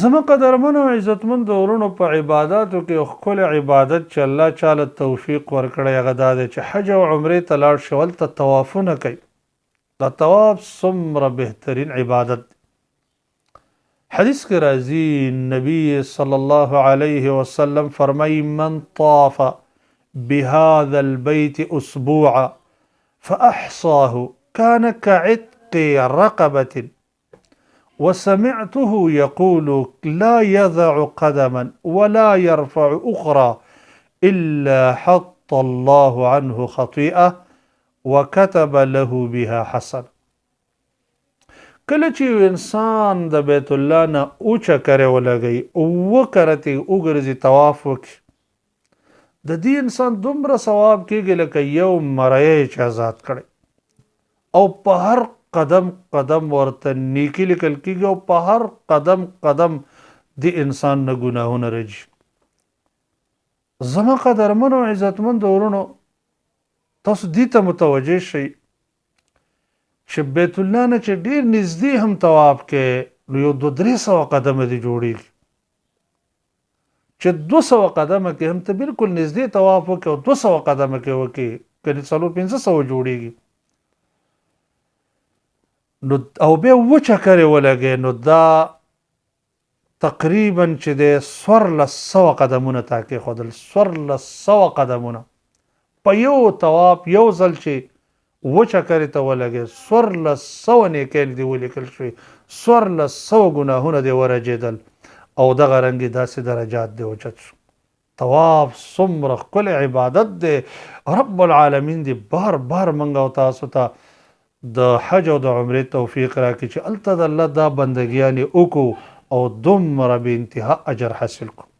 زما قدرمن او عزتمند ورونو، په عباداتو کې یو ښکلی عبادت چې الله چاله توفیق ورکړی هغه دا دی چې حج او عمرې ته لاړ شي، هلته طوافونه کوي. دا طواف څومره بهترین عبادت دی. حدیث کې راځي، نبی صلی الله علیه وسلم فرمایي: من طاف بهذا البيت اسبوعا فاحصاه كان كعتق رقبة، وسمعته يقول: لا يضع قدما ولا يرفع أخرى إلا حط الله عنه خطيئة وكتب له بها حسنة. کله چې یو انسان د بیت الله نه اوچکرې ولګوي، اووه کرتې وګرځي، طواف وکړي، د دې انسان دومره ثواب کېږي لکه یو مریی چې ازاد کړی، او په هر قدم قدم ورته نیکي لیکل کېږي، او په هر قدم قدم د انسان نه ګناهونه رجي. زما قدرمن او عزتمند ورونو، تاسو دې ته متوجه شئ چې بیت الله نه چې ډېر نږدې هم طواف کې، نو یو 200-300 قدمه دې جوړېږي. چې 200 قدمه کې هم ته بالکل نږدې طواف وکړې او 200 قدمه کې وکړې، کنې 400-500 جوړېږي. نو او بیا اووه چکرې ولګې، نو دا تقریبا چې دی 1400 قدمونه تا کېښودل. 1400 قدمونه په یو طواف، یو ځل چې اووه چکرې ته ولګې، 1400 نیکۍ دې ولیکل شوې، 1400 ګناهونه دې ورجېدل، او دغه رنګې داسې درجات دې اوچت شو. طواف څومره ښکلی عبادت دی. رب العالمین دې بار بار موږ او تاسو ته د حج او د عمرې توفیق راکړي چې هلته د الله دا بندګیانې وکړو او دومره بې انتها اجر حاصل کړو.